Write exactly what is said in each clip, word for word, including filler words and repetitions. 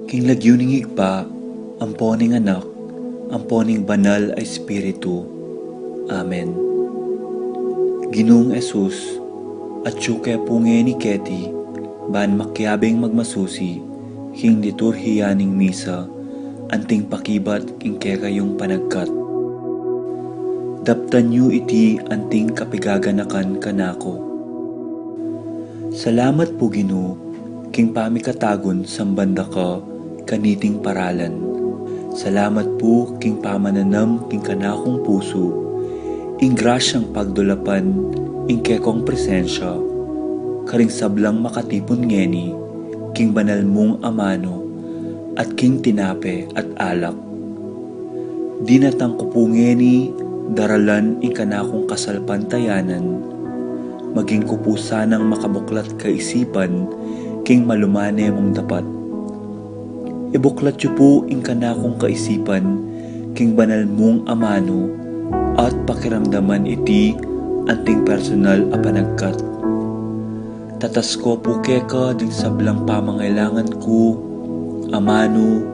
King lagyu ning Ibpa, ampo ning Anak, ampo ning Banal a Espiritu. Amen. Ginung Jesus, atyu ke pu ngeni keti, ban makiabing magmasusi king liturhiya ning misa, anting pakibat king kekayung panagkat. Daptan yu iti anting kapigaganakan kanaku. Salamat pu, Ginu, king pamikatagun samban da ka kaniting paralan. Salamat pu king pamananam king kanakung pusu ing grasyang pagdulapan ing kekong presensya karing sablang makatipun ngeni king banal mung amanu at king tinape at alak. Dinatang ku pu ngeni daralan ing kanakung kasalpantayanan, maging ku pu sanang makabuklat kaisipan king malumane mung dapat. Ibuklat yu pu ing kanakung kaisipan king banal mung amanu at pakiramdaman iti anting personal a panagkat. Tatas ku pu keka ding sablang pamangailangan ku, amanu,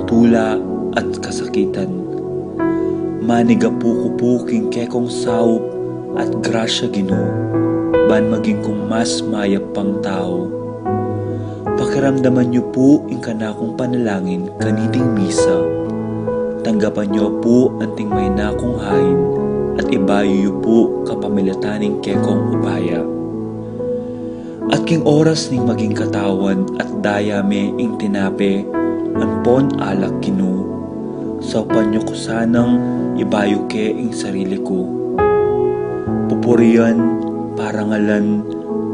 tula, at kasakitan. Manigapu ku pu king kekong saup at grasya, Ginu, ban maging kung mas mayap pang tau. Pakiramdaman yu pu ing kanakung panalangin kaniting misa. Tanggapan yu pu anting maina kung hain at ibayu yu pu kapamilatan ning kekong upaya. At king oras ning maging katawan at daya me ing tinape ampon alak, Ginu, saupan yu ku sanang ibayu ke ing sarili ku. Pupurian, parangalan,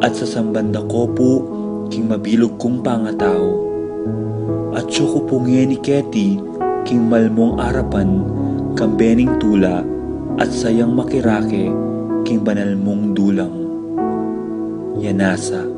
at sasamban da ku pu king mabilug kung pangatau. Atyu ku pu ngeni keti king malmung arapan kambe ning tula at sayang makirake king banal mung dulang. Yanasa.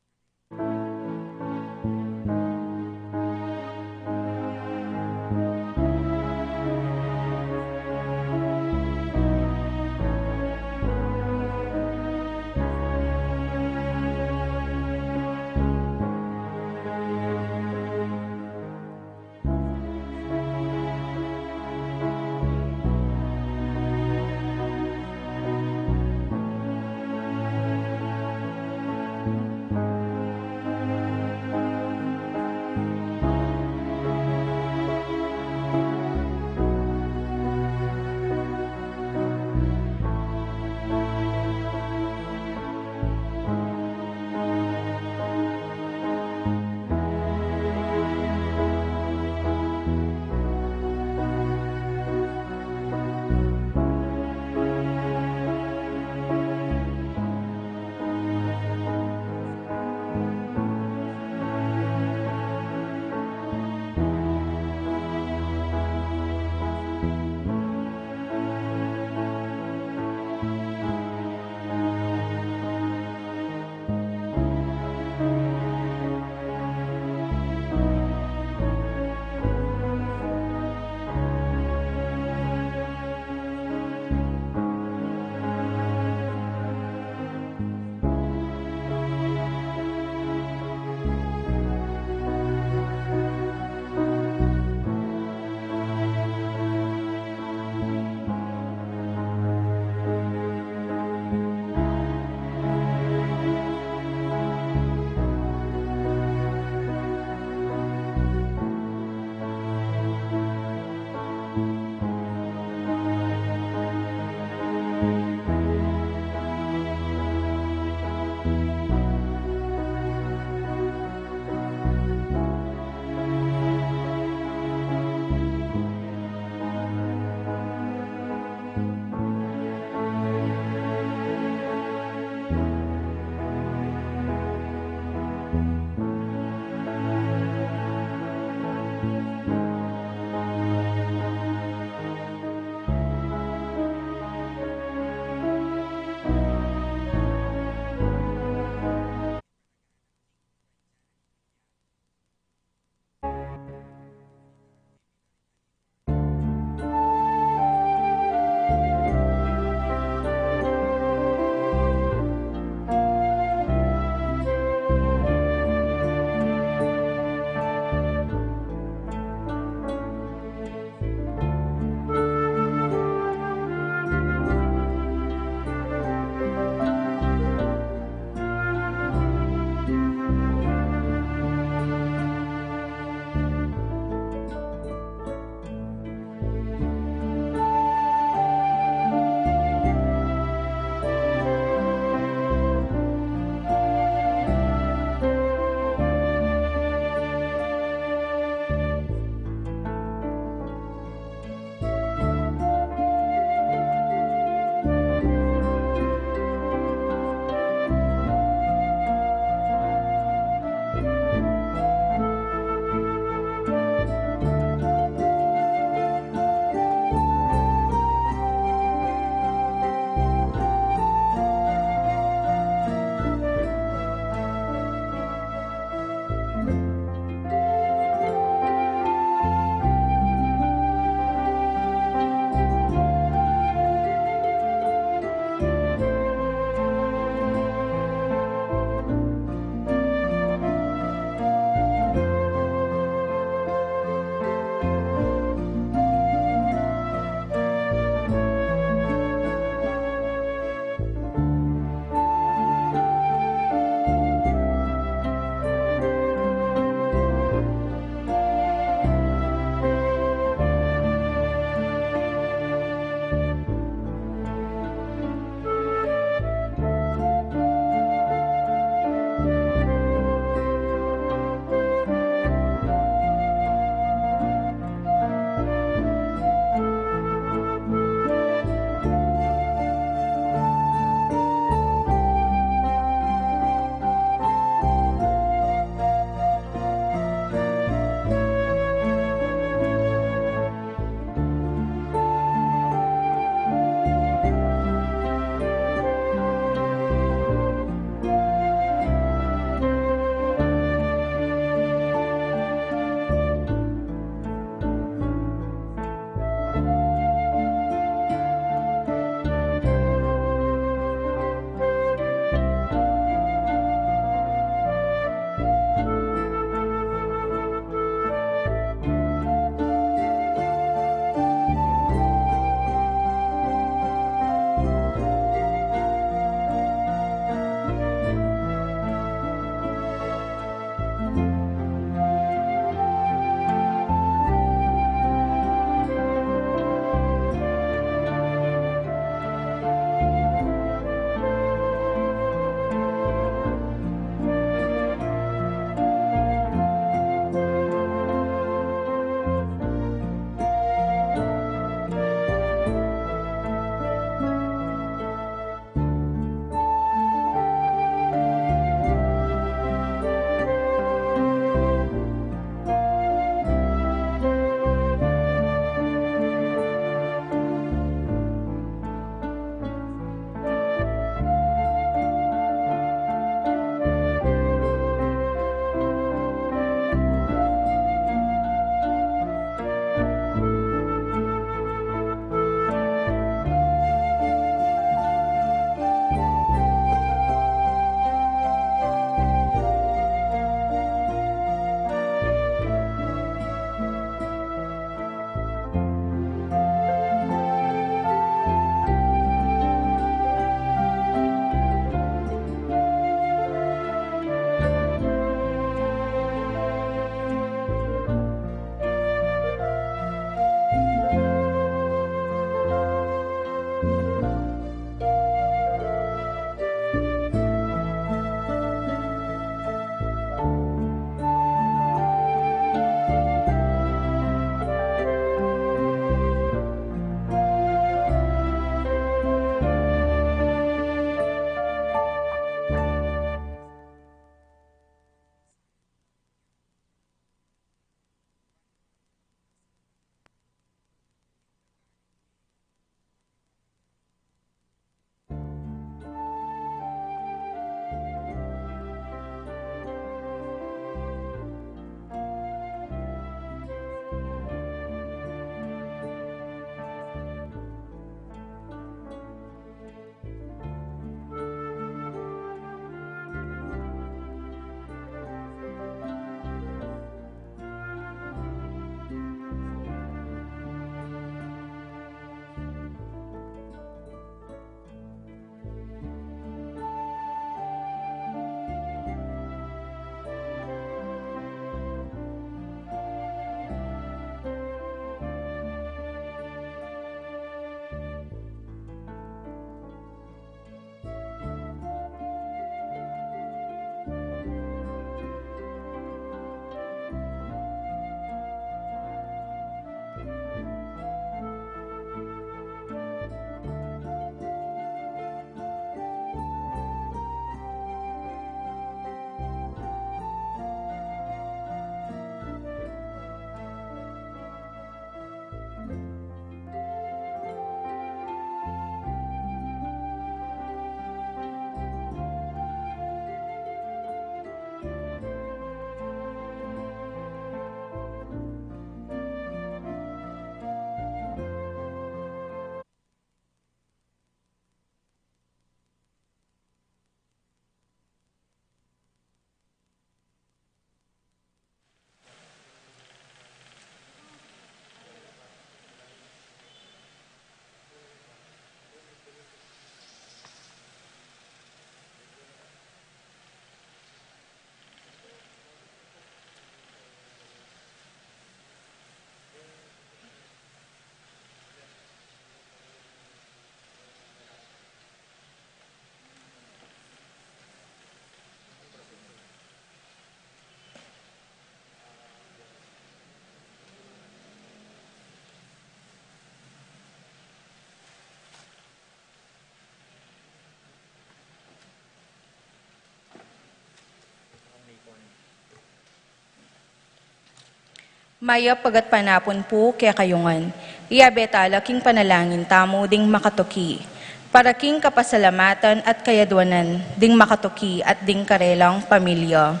Mayap a gatpanapun pu kekayu ngan. Iyabe tala king panalangin tamu ding makatuki, para king kapasalamatan at kayadwanan ding makatuki at ding karelang pamilya.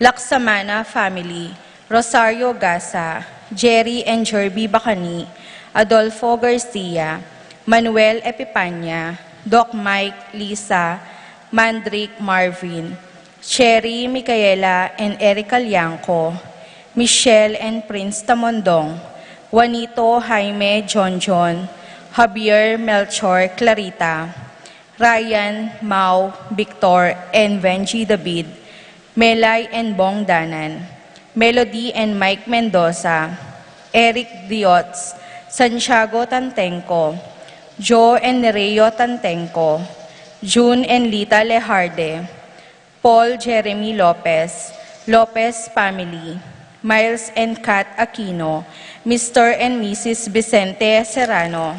Laksamana family, Rosario Gasa, Jerry and Jerby Bacani, Adolfo Garcia, Manuel Epipania, Doc Mike, Lisa, Mandrick, Marvin, Cherry, Micaela and Erica Liangco, Michelle and Prince Tamondong, Juanito, Jaime, John John, Javier, Melchor, Clarita, Ryan, Mau, Victor and Venji David, Melay and Bong Danan, Melody and Mike Mendoza, Eric Diots, Santiago Tantengco, Joe and Nereo Tantengco, June and Lita Lejarde, Paul Jeremy Lopez, Lopez family, Miles and Kat Aquino, Mister and Missus Vicente Serrano,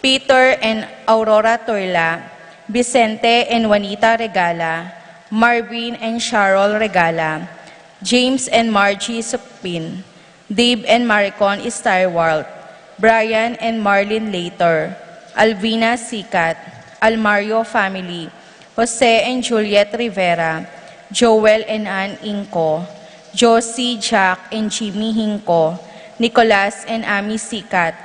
Peter and Aurora Turla, Vicente and Juanita Regala, Marvin and Charol Regala, James and Margie Supin, Dave and Maricon Steiwalt, Brian and Marlene Later, Alvina Sicat, Almario family, Jose and Juliet Rivera, Joel and Ann Inco, Josie, Jack and Jimmy Hinco, Nicolas and Amy Sicat,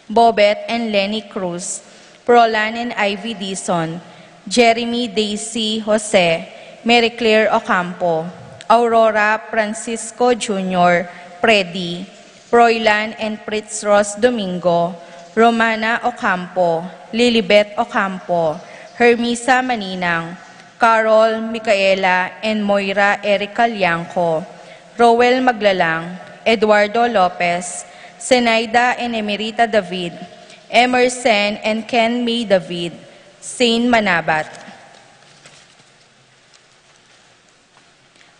Bobet and Lenny Cruz, Prolan and Ivy Dizon, Jeremy, Daisy, Jose, Mary Claire Ocampo, Aurora, Francisco Junior, Freddy, Froilan and Fritz Ross Domingo, Romana Ocampo, Lilibet Ocampo, Hermisa Maninang, Carol, Micaela and Moira Erica Liangco, Roel Maglalang, Eduardo Lopez, Zenaida and Emerita David, Emerson and Ken May David, Zane Manabat.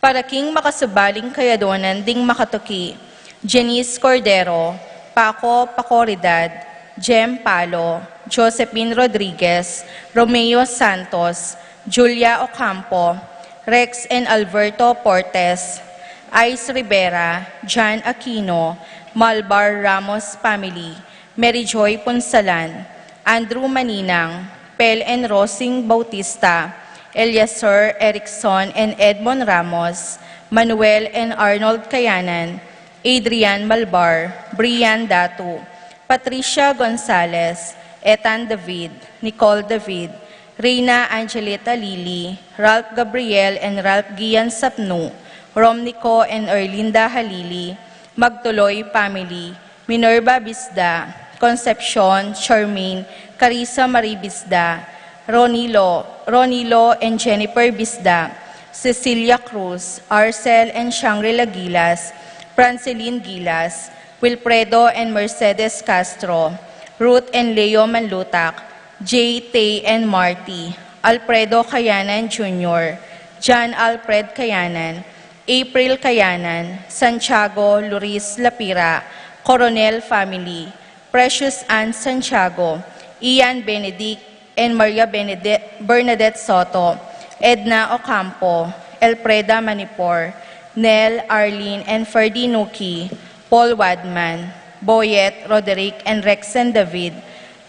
Para king makasubaling kayadwanan ding makatuki, Janice Cordero, Paco Pacoridad, Jem Palo, Josephine Rodriguez, Romeo Santos, Julia Ocampo, Rex and Alberto Portes, Ice Rivera, John Aquino, Malbar Ramos family, Mary Joy Punsalan, Andrew Maninang, Pel and Rosing Bautista, Eleazar Erickson and Edmond Ramos, Manuel and Arnold Kayanan, Adrian Malbar, Brian Datu, Patricia Gonzalez, Ethan David, Nicole David, Reina Angelita Lili, Ralph Gabriel and Ralph Gian Sapnu, Romnico and Erlinda Halili, Magtuloy family, Minerva Bisda, Concepcion, Charmaine, Carissa Marie Bisda, Ronilo, Ronilo and Jennifer Bisda, Cecilia Cruz, Arcel and Shangri-La Gilas, Franceline Gilas, Wilfredo and Mercedes Castro, Ruth and Leo Manlutak, Jay, Tay and Marty, Alfredo Kayanan Junior, John Alfred Kayanan, April Kayanan, Santiago Luis Lapira, Coronel family, Precious Ann Santiago, Ian Benedict and Maria Benede-, Bernadette Soto, Edna Ocampo, Elfreda Manipor, Nel, Arlene and Ferdy Nuki, Paul Wadman, Boyet, Roderick and Rexen David,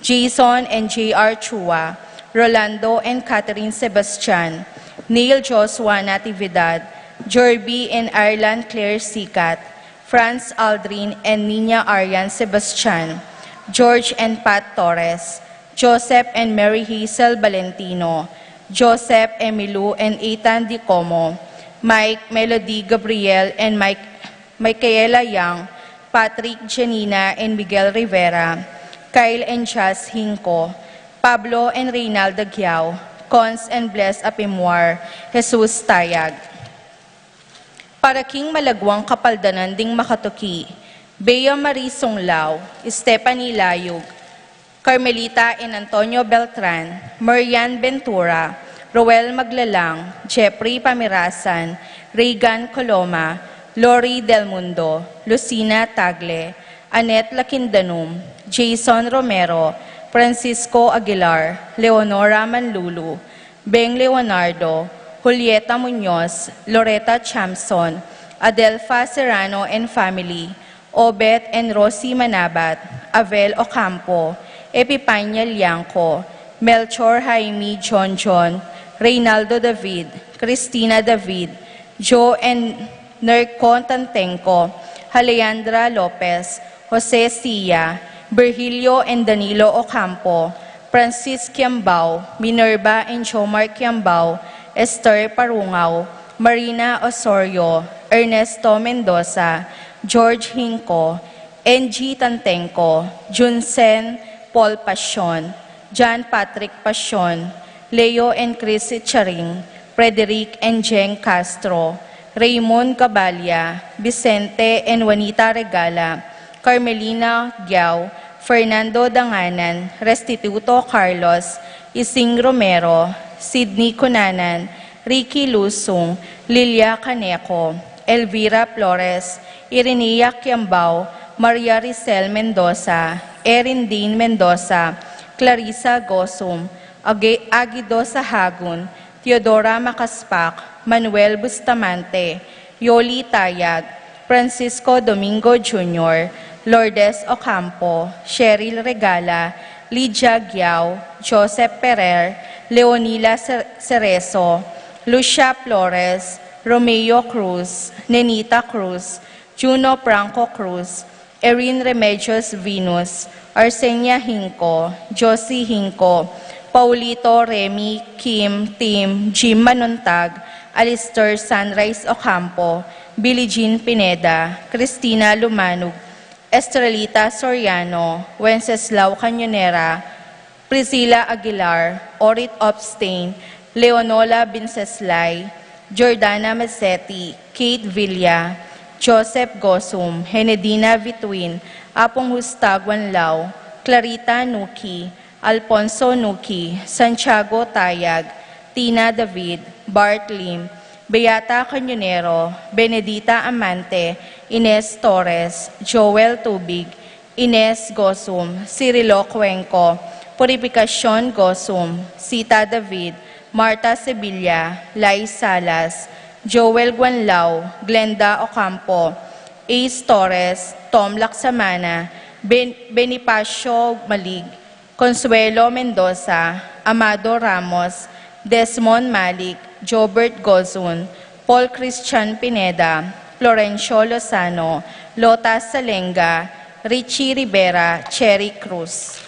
Jason and J R Chua, Rolando and Catherine Sebastian, Neil Joshua Natividad, Jorby and Ireland Claire Sicat, Franz Aldrin and Nina Arian Sebastian, George and Pat Torres, Joseph and Mary Hazel Valentino, Joseph, Emilu and Ethan Dicomo, Mike, Melody, Gabriel and Mike, Michaela Young, Patrick, Janina and Miguel Rivera, Kyle and Jas Hinco, Pablo and Reynalda Giao, Cons and Bless Apimwar, Jesus Tayag. Para king malagwang kapaldanan ding makatuki, Bea Marie Sunglao, Stephanie Layug, Carmelita and Antonio Beltran, Marian Ventura, Roel Maglalang, Jeffrey Pamirasan, Reagan Coloma, Lori Del Mundo, Lucina Tagle, Annette Lakindanum, Jason Romero, Francisco Aguilar, Leonora Manlulu, Beng Leonardo, Julieta Muñoz, Loretta Chamson, Adelfa Serrano and family, Obet and Rosie Manabat, Avel Ocampo, Epipania Liangco, Melchor Jaime John John, Reynaldo David, Cristina David, Joe and Nercon Tantenco, Alejandra Lopez, Jose Sia, Virgilio and Danilo Ocampo, Francis Kiambao, Minerva and Jomar Kiambao, Esther Parungao, Marina Osorio, Ernesto Mendoza, George Hinco, N G Tantenco, Junsen Paul Pasion, John Patrick Pasion, Leo and Chris Charing, Frederick and Jeng Castro, Raymond Gabalia, Vicente and Juanita Regala, Carmelina Giao, Fernando Danganan, Restituto Carlos, Ising Romero, Sydney Cunanan, Ricky Lusung, Lilia Caneco, Elvira Flores, Irinea Kiambao, Maria Ricel Mendoza, Erin Dean Mendoza, Clarissa Gosum, Agi-, Aguido Sahagun, Teodora Macaspac, Manuel Bustamante, Yoli Tayag, Francisco Domingo Junior, Lourdes Ocampo, Cheryl Regala, Lydia Giao, Joseph Ferrer, Leonila Cer-, Cerezo, Lucia Flores, Romeo Cruz, Nenita Cruz, Juno Franco Cruz, Erin Remedios Venus, Arsenia Hinco, Josie Hinco, Paulito Remy, Kim, Tim, Jim Manuntag, Alistair Sunrise Ocampo, Billie Jean Pineda, Cristina Lumanug, Estrelita Soriano, Wenceslao Cañonera, Priscilla Aguilar, Orit Opstein, Leonola Binceslay, Jordana Mazzetti, Kate Villa, Joseph Gosum, Henedina Vitwin, Apong Husta Guanlao, Clarita Nuki, Alfonso Nuki, Santiago Tayag, Tina David, Bart Lim, Beata Cañonero, Benedita Amante, Ines Torres, Joel Tubig, Ines Gosum, Cirilo Cuenco, Purificacion Gosum, Sita David, Marta Sevilla, Lai Salas, Joel Guanlao, Glenda Ocampo, Ace Torres, Tom Lacsamana, Ben-, Benifacio Malig, Consuelo Mendoza, Amado Ramos, Desmond Malik, Jobert Gozun, Paul Christian Pineda, Florencio Lozano, Lota Salenga, Richie Rivera, Cherry Cruz.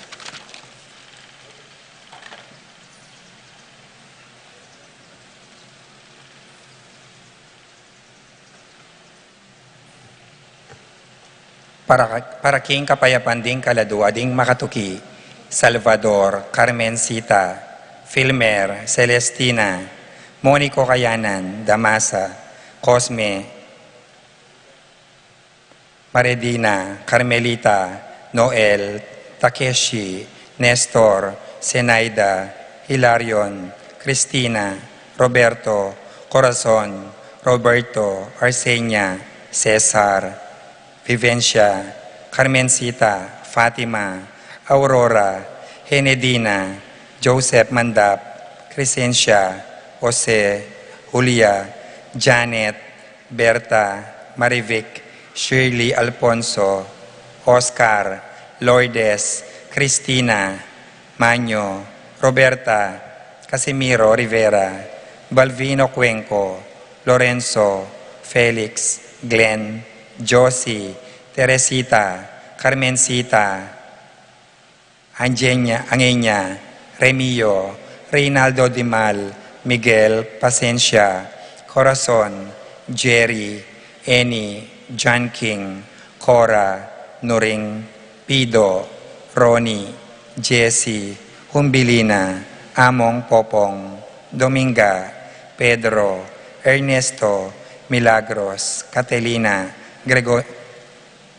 Para, para king kapayapan ding kaladua ding makatuki, Salvador, Carmencita, Filmer, Celestina, Monico Kayanan, Damasa, Cosme, Maredina, Carmelita, Noel, Takeshi, Nestor, Zenaida, Hilarion, Cristina, Roberto, Corazon, Roberto, Arsenia, Cesar, Vivencia, Carmencita, Fatima, Aurora, Henedina, Joseph Mandap, Crescencia, Jose, Julia, Janet, Berta, Marivic, Shirley, Alfonso, Oscar, Lourdes, Cristina, Manyo, Roberta, Casimiro Rivera, Balvino Cuenco, Lorenzo, Felix, Glenn, Josie, Teresita, Carmencita, Angenia, Angenia, Remio, Reynaldo Dimal, Miguel, Pasencia, Corazon, Jerry, Annie, John King, Cora, Nuring, Pido, Ronnie, Jesse, Humbilina, Among, Popong, Dominga, Pedro, Ernesto, Milagros, Catelina, Grego-,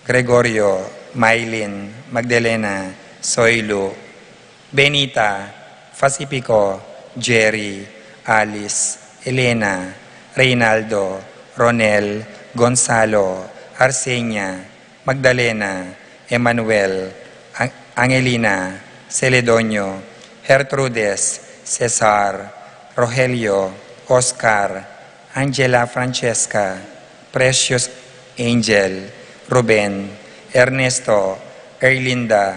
Gregorio, Mylene, Magdalena, Soilu, Benita, Pacifico, Jerry, Alice, Elena, Reynaldo, Ronel, Gonzalo, Arsenia, Magdalena, Emmanuel, Ang-, Angelina, Celedonio, Gertrudes, Cesar, Rogelio, Oscar, Angela, Francesca, Precious, Angel, Ruben, Ernesto, Erlinda,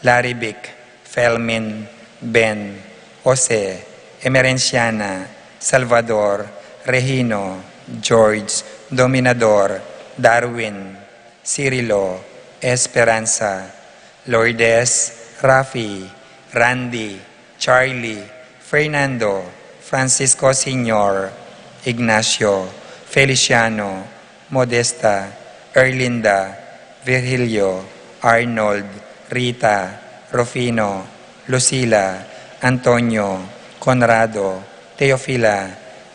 Laribic, Felmin, Ben, Jose, Emerenciana, Salvador, Regino, George, Dominador, Darwin, Cirilo, Esperanza, Lourdes, Rafi, Randy, Charlie, Fernando, Francisco Senior, Ignacio, Feliciano, Modesta, Erlinda, Virgilio, Arnold, Rita, Rufino, Lucila, Antonio, Conrado, Teofila,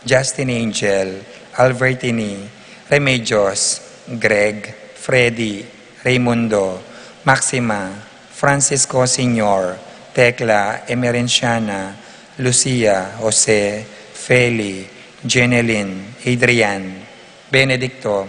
Justin Angel, Albertini, Remedios, Greg, Freddy, Raymundo, Maxima, Francisco Senior, Tecla, Emerenciana, Lucia, Jose, Feli, Jenelyn, Adrian, Benedicto,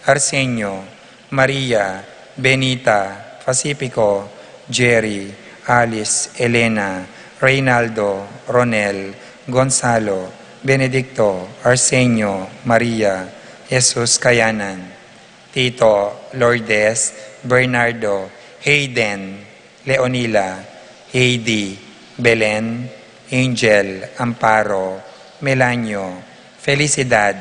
Arsenio, Maria, Benita, Pacifico, Jerry, Alice, Elena, Reynaldo, Ronel, Gonzalo, Benedicto, Arsenio, Maria, Jesus Kayanan, Tito, Lourdes, Bernardo, Hayden, Leonila, Heidi, Belen, Angel, Amparo, Melanio, Felicidad,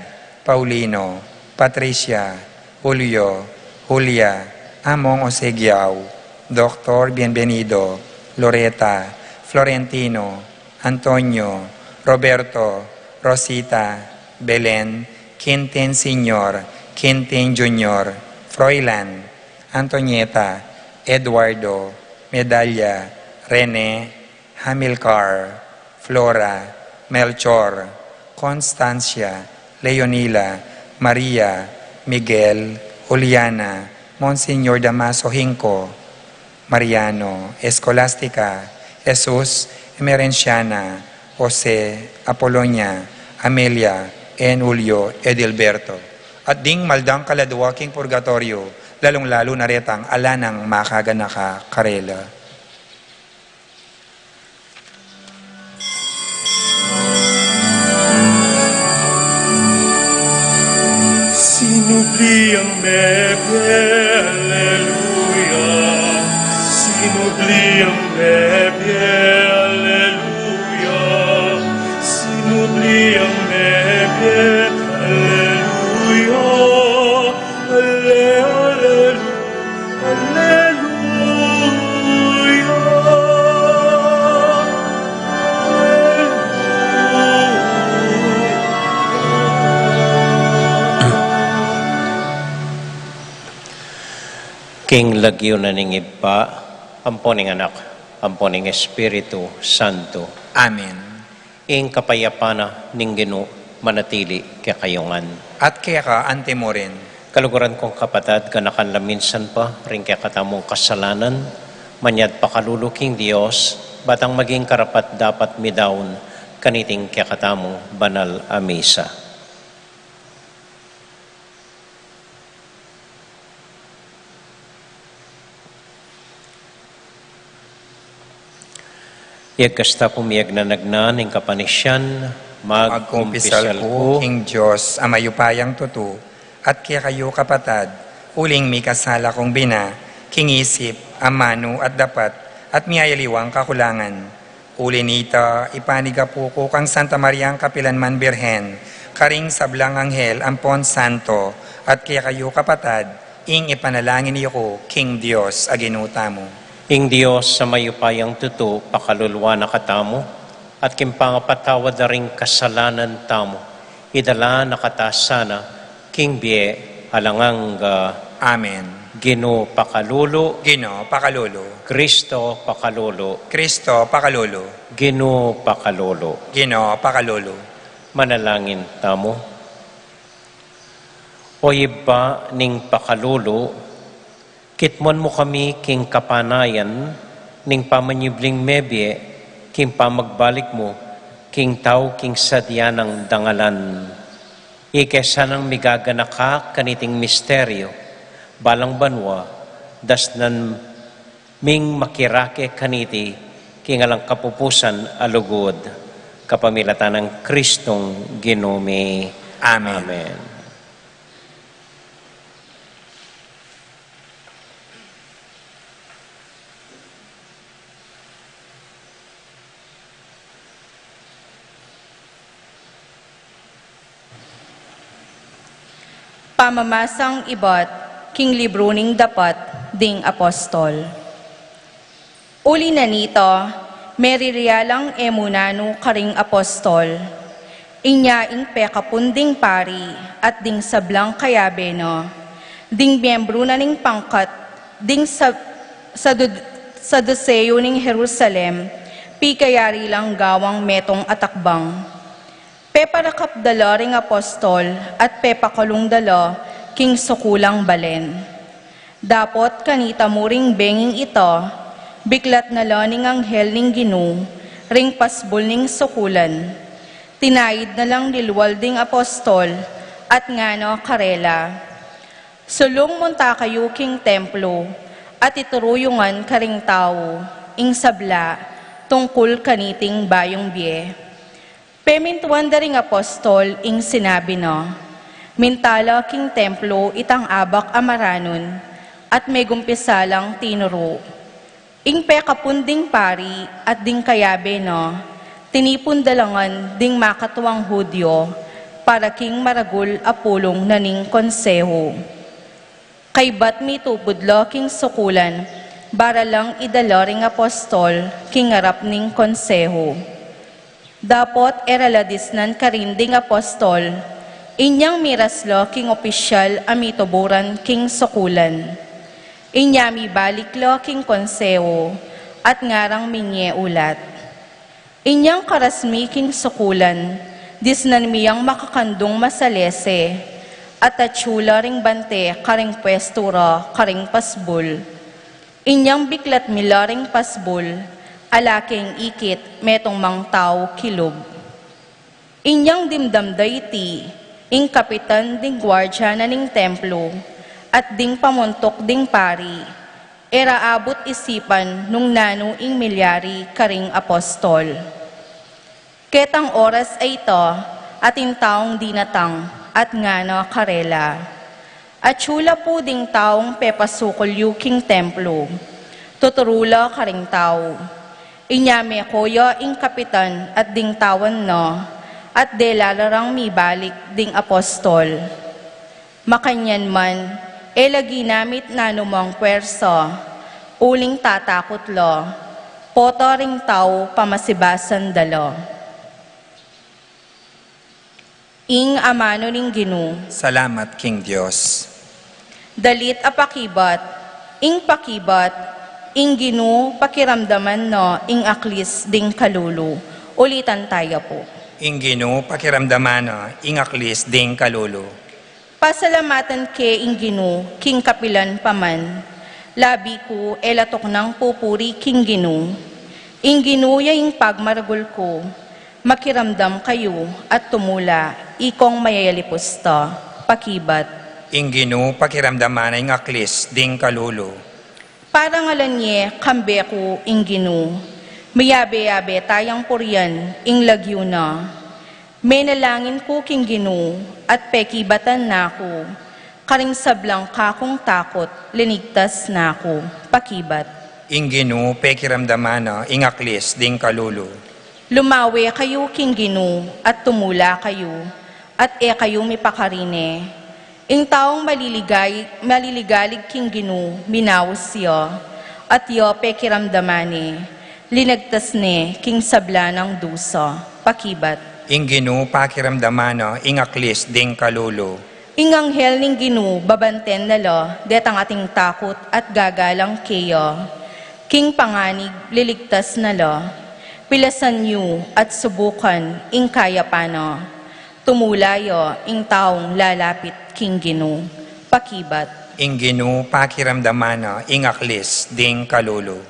Paulino, Patricia, Julio, Julia, Among Osegiao, Doctor Bienvenido, Loreta, Florentino, Antonio, Roberto, Rosita, Belen, Quintin Senior, Quintin Junior, Froilan, Antonieta, Eduardo, Medalla, Rene, Hamilcar, Flora, Melchor, Constancia, Leonila, Maria, Miguel, Juliana, Monsignor Damaso Hinco, Mariano, Escolastica, Jesus, Emerenciana, Jose, Apolonia, Amelia, and Julio Edilberto. At ding maldang kaladua king purgatorio, lalung-lalu na retang ala nang makaganaka karela. Sinubli ang mebie, aleluya. Sinubli ang mebie, aleluya. Sinubli ang mebie, aleluya. Ale-, aleluya. Aleluya. King lagyu na ning Ibpa, ampo ning Anak, ampo ning Espiritu Santo. Amen. Ing kapayapan na ning Ginu manatili kekayu ngan. At keka antimurin. Kaluguran kung kapatad, ganakan la minsan pa ring kekatamung kasalanan, manyad pakalulu king Dios, batang maging karapat-dapat midaun kaniting kekatamung banal a misa. Yagkasta pumiyag na nagnan ing kapanisian, magkumpisal ku king Dios a mayupayang tutu, at kekayu kapatad, uling mikasala kung bina, king isip, amanu at dapat, at miyayaliwang kakulangan. Uli nita, ipanigapu ku kang Santa Mariang kapilanman Birhen, karing sablang anghel ampon santo, at kekayu kapatad, ing ipanalangin yu ku king Dios a Ginu tamu. Ing Dios a mayupayang tutu pakaluluan na katamu, at king pangapatawad da ring kasalanan tamu, idala na kata sana king bie alang angga. Amen. Ginu pakalulu. Ginu pakalulu. Kristo pakalulu. Kristo pakalulu. Ginu pakalulu. Ginu pakalulu. Manalangin tamu. O Ibpa ning pakalulu, kitmuan mu kami king kapanayan ning pamanyubling mebie king pamagbalik mu king tau king sadya nang dangalan. Ike sanang migaganaka kaniting misteryu, balang banua, dasnan ming makirake kaniti king alang kapupusan a lugud. Kapamilatan nang Kristong Ginu mi. Amen. Amen. Pamamasang ibat king libru ning Dapat ding Apostol. Uli na nita, meriria lang e mu nanu karing apostol. Inya ing pekapun ding pari at ding sablang kayabe na, ding miyembru na ning pangkat ding sa-, Sadu-, Saduseo ning Jerusalem, pikayari lang gawang metung a takbang. Peparakap da la ring apostol at pepakulung da la king sukulang balen. Dapot kanita mu ring benging ita, biklat na la ning anghel ning Ginu ring pasbul ning sukulan. Tinaid na lang lilual ding apostol at ngana karela, "Sulung munta kayu king templo at ituru yu ngan karing tau ing sabla tungkul kaniting bayung bie." Pemintuan da ring apostol ing sinabi na. Minta la king templo itang abak a maranun at megumpisa lang tinuru. Ing pekapun ding pari at ding kayabe na, tinipun da la ngan ding makatuang Judio para king maragul a pulung na ning konseho. Kaybat mitupud la king sukulan, bara lang idala ring apostol king arap ning konseho. Dapot e ra la disnan karin ding apostol, inyang miras la king opisyal a mituburan king sukulan. Inya mibalik la king konseho at ngarang minie ulat. Inyang karas mi king sukulan, disnan mi yang makakandung masalese, at atsu la ring bante karing pwestu ra karing pasbul. Inyang biklat mi la ring pasbul, ala keng ikit metung mang tau kilub. Inyang dimdam da iti ing kapitan ding guardia na ning templo at ding pamuntuk ding pari, e ra abut isipan nung nanu ing milyari karing apostol. Ketang oras a ita, atin taung dinatang at ngana karela, "Atsu la pu ding taung pepasukul yu king templo. Tuturu la karing tau." Inya meko ya ing kapitan at ding tawan na, at dela la rang mibalik ding apostol. Makanyan man, e la ginamit nanumang pwersa, uling tatakut la, pota ring tau pamasibasan da la. Ing amanu ning Ginu. Salamat king Dios. Dalit a pakibat, ing pakibat, ing Ginu pakiramdaman na ing aklis ding kalulu. Ulitan taya pu. Ing Ginu pakiramdaman na ing aklis ding kalulu. Pasalamatan ke ing Ginu king kapilan pa man. Labi ku e la tuknang pupuri king Ginu. Ing Ginu ya ing pagmaragul ku. Makiramdam kayu at tumula, ikong mayayalipusta. Pakibat. Ing Ginu pakiramdaman na ing aklis ding kalulu. Parangalan ye kambe ku ing Ginu. Miyabe-yabe tayang purian ing lagyu na. Menalangin ku king Ginu at pekibatan na ku. Karing sablang kakung takut linigtas na ku. Pakibat. Ing Ginu pekiramdaman na ing aklis ding kalulu. Lumawe kayu king Ginu at tumula kayu, at e kayu mipakarine. Ing taung maliligay-, maliligalig king Ginu, minaus ya, at ya pekiramdaman ne, linagtas ne king sabla nang dusa. Pakibat. Ing Ginu pakiramdaman na ing aklis ding kalulu. Ing anghel ning Ginu babanten na la detang ating takut at gagalang keya. King panganib liligtas na la. Pilasan yu at subukan ing kayapan na. Tumula ya ing taung lalapit king Ginu. Pakibat. Ing Ginu pakiramdaman na ing aklis ding kalulu.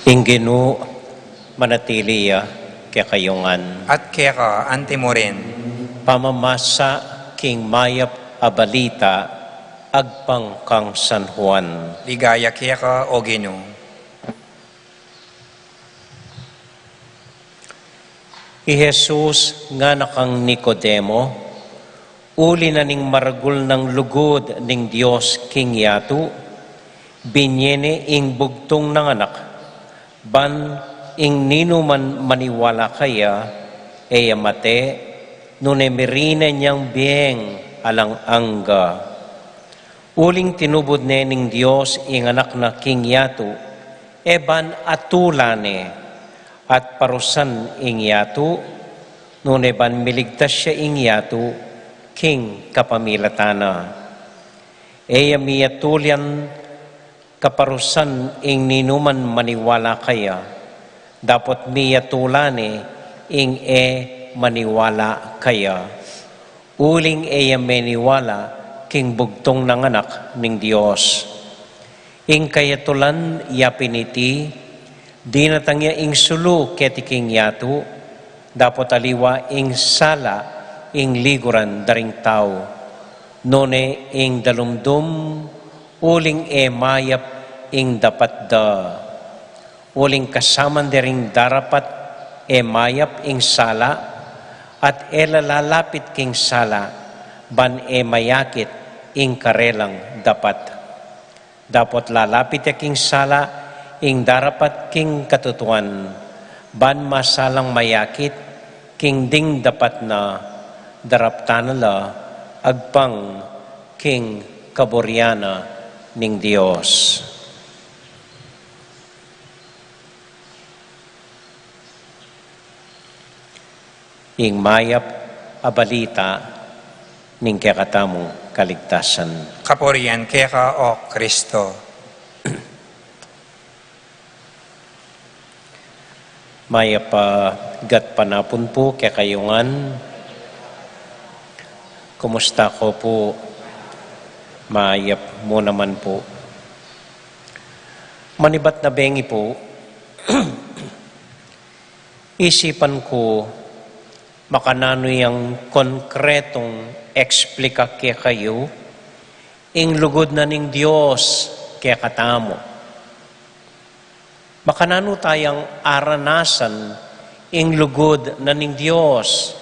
Ing Ginu manatili ya kekayu ngan. At keka anti mu rin. Pamamasa king mayap a balita agpang kang San Juan. Ligaya keka, O Ginu. I Jesus ngana kang Nicodemo, uli na ning maragul nang lugud ning Dios king yatu, binye ne ing bugtung nang anak, ban ing ninuman maniwala kaya, e ya mate, nune mirinan yang bieng alang angga. Uling tinubud ne ning Dios ing anak na king yatu, e ban atulan ne, at parusan ing yatu, nune ban miligtas ya ing yatu king kapamilatan na. E ya miyatul yang kaparusan ing ninuman maniwala kaya, dapot miyatulan ne ing e maniwala kaya. Uling e ya meniwala king bugtung nang anak ning Dios. Ing kayatulan ya pin iti, dinatang ya ing sulu keti king yatu, dapot aliwa ing sala ing liguran da ring tau. Nune ing dalumdum, uling e mayap ing dapat da. Uling kasaman de ring darapat e mayap ing sala, at e la lalapit king sala, ban e mayakit ing karelang dapat. Dapot lalapit ya king sala ing darapat king katutuan, ban masalang mayakit king ding dapat na, daraptan na la agpang king kaburian na ning Dios. Ing mayap a balita ning kekatamung kaligtasan. Kapurian keka, O Kristo. Mayap a gatpanapun pu kekayu ngan. Kumusta ko pu? Mayap mu naman pu. Manibat na bengi pu, isipan ku makananu yang konkretong eksplika kekayu ing lugud na ning Dios kekatamu. Makananu tayang aranasan ing lugud na ning Dios,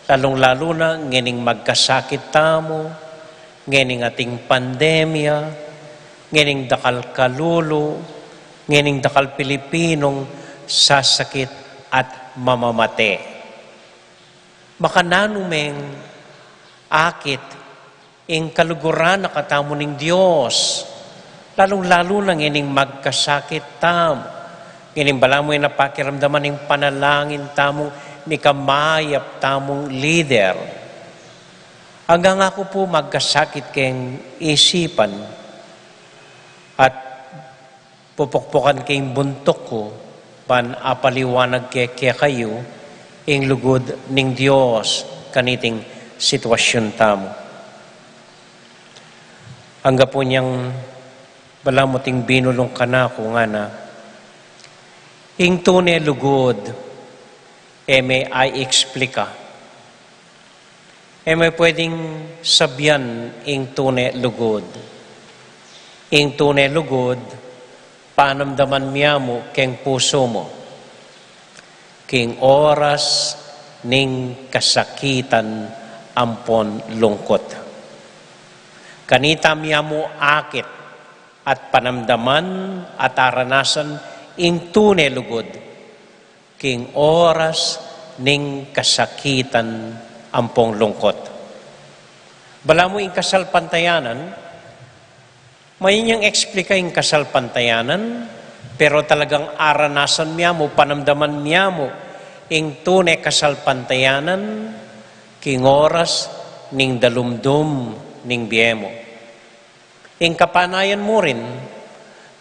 lalung-lalu na ngening magkasakit tamu, ngening ating pandemya, ngening dakal kalulu, ngening dakal Pilipinong sasakit at mamamate. Makananu meng akit ing kaluguran na katamu ning Dios, lalung-lalu na ngening magkasakit tamu, ngening balamu ing pakiramdaman ing panalangin tamung mikamayap tamung lider. Anggang aku pu magkasakit keng isipan at pupukpukan ke ing buntuk ku, ban apaliwanag ke kekayu ing lugud ning Dios kaniting sitwasyun tamu. Angga pu nyang balamu ting binulung kanaku ngana, ing tune lugud e me aeksplika. E me pwedeng sabian ing tune lugud. Ing tune lugud, panamdaman mia mu keng pusu mu king oras ning kasakitan ampon lungkut. Kanita mia mu akit at panamdaman at aranasan ing tune lugud king oras ning kasakitan ampong lungkut. Balamu ing kasalpantayanan, mayayang eksplika ing kasalpantayanan, pero talagang aranasan mia mu, panamdaman mia mu ing tune kasalpantayanan king oras ning dalumdum ning bie mu. Ing kapanayan mu rin,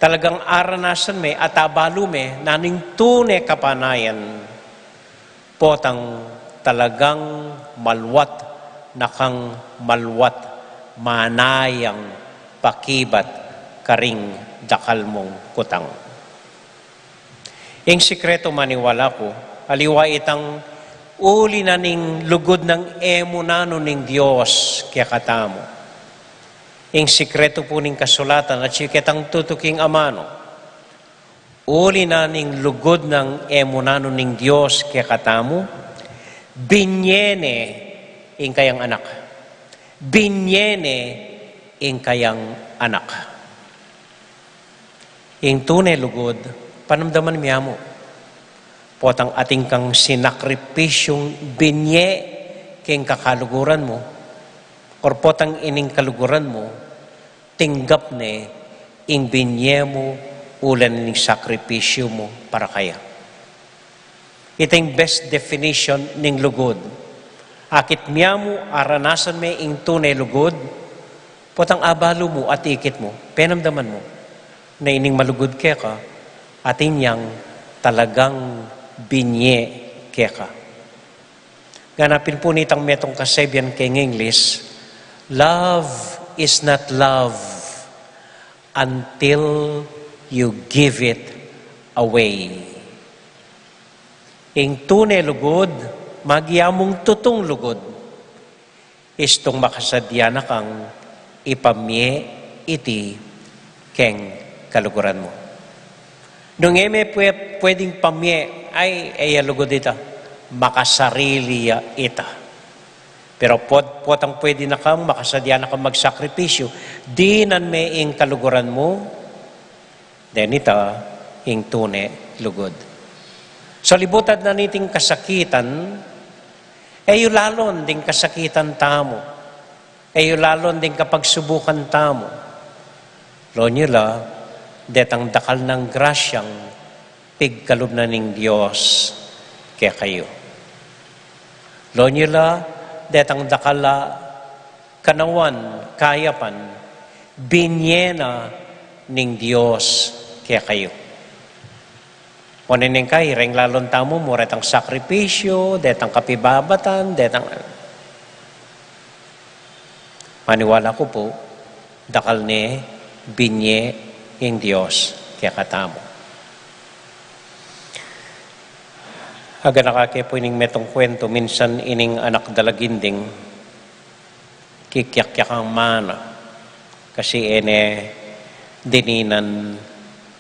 talagang aranasan me at abalu me nanu ing tune kapanayan, potang talagang maluat na kang maluat, manayang pakibat karing dakal mung kutang. Ing sikretu maniwala ku, Aliwa itang uli na ning lugud nang e mu nanu ning Dios kekatamu. Ing sikretu pu ning kasulatan, at siya ketang tutuking amanu. Uli na ning lugud nang e mu nanu ning Dios kekatamu, binye ne ing kayang anak. Binye ne ing kayang anak. Ing tune lugud, panamdaman mya mu. Potang atin kang sinakripisyung binye king kakaluguran mu, or potang ining kaluguran mu, tinggap ne ing binye mu uling sakripisyu mu para kaya. Ita ing best definition ning lugud. Akit mya mu, aranasan me ing tune lugud, potang abalu mu at ikit mu, penamdaman mu, na ining malugud keka, atin yang talagang binye keka. Ngana pin pu nitang metung kasebian keng English, "Love is not love until you give it away." Ing tune lugud, magya mung tutung lugud, istung makasadya na kang ipamye iti keng kaluguran mu. Nung e me pwe-, pwedeng pamye, ay, e ya lugud ita, makasarili ya ita. Pero pot-, potang pwede na kang, makasadya na kang magsakripisyu, dinan me ing kaluguran mu, den ita ing tune lugud. So, libutad na niting kasakitan, e yu lalon ding kasakitan tamu, e yu lalon ding kapagsubukan tamu. Lon yu la, detang dakal nang grasyang pigkalub na ning Dios kekayu. Lon yu la, detang dakal a kanawan, kayapan, binye na ning Dios kekayu. Oneng kay, reng lalon tamu, mu retang sakripisyu, detang kapibabatan, detang, maniwala ku pu, dakal ne binye ing Dios kekatamu. Aganaka ke pu ining metung kwentu, minsan ining anak da la ginding, kikiakiak kang mana, kasi e ne dininan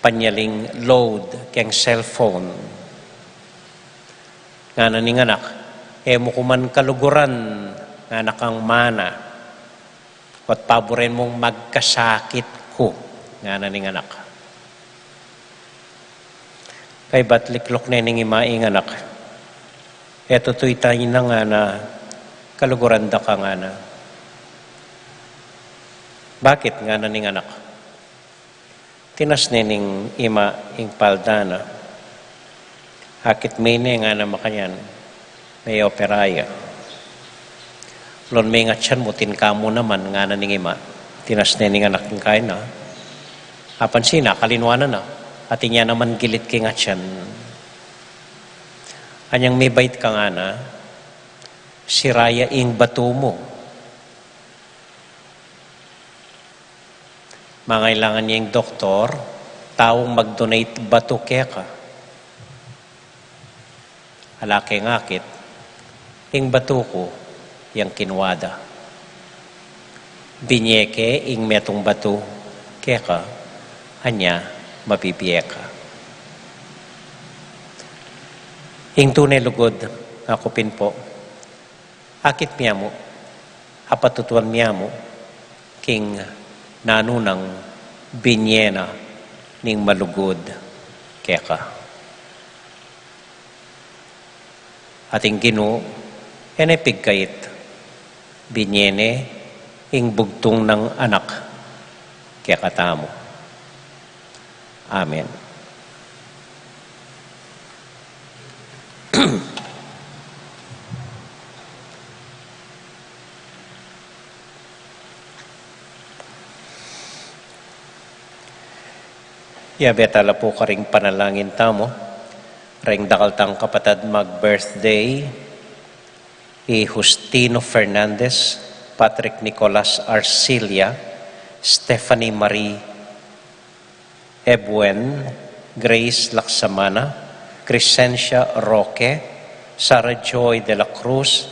panyaling load keng cellphone. Ngana ning anak, "E mu ku man kaluguran," ngana kang mana, "at paburen mung magkasakit ku," ngana ning anak. Kaybat likluk ne ning ima ing anak. "E tutu ita ina," ngana, "kaluguran da ka," ngana. "Bakit?" ngana ning anak. Tinas ne ning ima ing palda na. "Akit me ne," ngana, "makanyan me opera ya." "Lon me ing atyan mu, tinka mu naman," ngana ning ima. Tinas ne ning anak ing kaina. Apansin na, kalinwanan na. Atin ya naman gilit king atyan. "Anyang mibait ka," ngana, "sira ya ing batu mu. Mangailangan ya ing doktor, taung mag-donate batu keka. Ala keng akit, ing batu ku yang kinwa da. Binye ke ing metung batu keka, anya mabibie ka." Ing tune lugud, aku pin pu, akit mya mu, apatutuan mya mu king nanu nang binye na ning malugud keka. At ing Ginu, e ne pigkait, binye ne ing bugtung nang anak kekatamu. Amen. Yabe tala pu karing panalangin tamu, reng dakal tang kapatad mag-birthday, i Justino Fernandez, Patrick Nicolas Arcilia, Stephanie Marie Ebuen, Grace Laksamana, Crescencia Roque, Sarah Joy de la Cruz,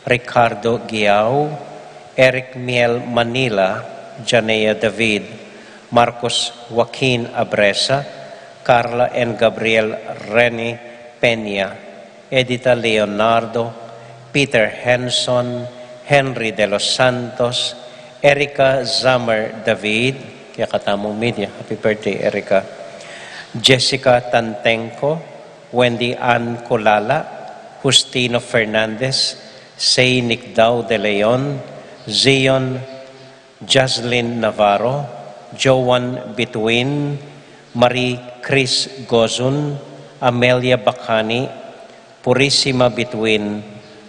Ricardo Guiao, Eric Miel Manila, Janea David, Marcos Joaquin Abresa, Carla and Gabriel Rene Peña, Edita Leonardo, Peter Henson, Henry de los Santos, Erica Zammer David, kekatamung media, happy birthday, Erica. Jessica Tantenco, Wendy Ann Culala, Justino Fernandez, Say Nicdao de Leon, Zion, Jaslyn Navarro, Joan Bituin, Marie Chris Gozun, Amelia Bacani, Purisima Bituin,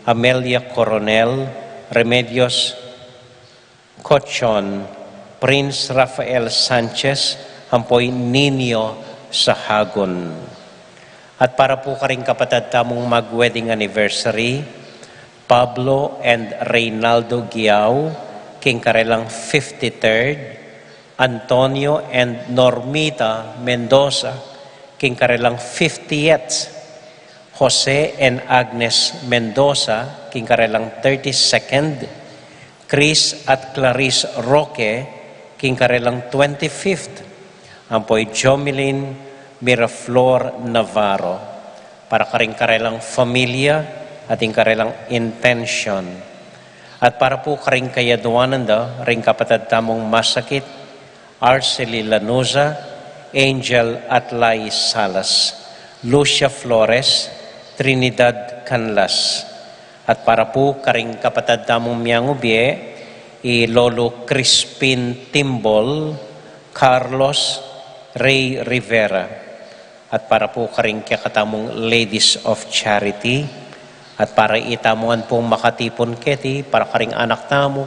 Amelia Coronel, Remedios Cochon, Prince Rafael Sanchez, ampo i Nino Sahagun. At para pu karing kapatad tamung mag-wedding anniversary, Pablo and Reynaldo Guiao, king karelang fifty-third, Antonio and Normita Mendoza, king karelang fiftieth, Jose and Agnes Mendoza, king karelang thirty-second, Chris at Clarice Roque, king karelang twenty-fifth, ampo i Jomelyn Miraflor Navarro, para karing karelang familia at ing karelang intention. At para pu karing kayaduanan da ring kapatad tamung masakit, Arcely Lanuza, Angel Atlay Salas, Lucia Flores, Trinidad Canlas. At para pu karing kapatad tamung miyangubie, i Lolo Crispin Timbol, Carlos Ray Rivera. At para pu karing kekatamung Ladies of Charity, at para itamu ngan pung makatipun keti, para karing anak tamu,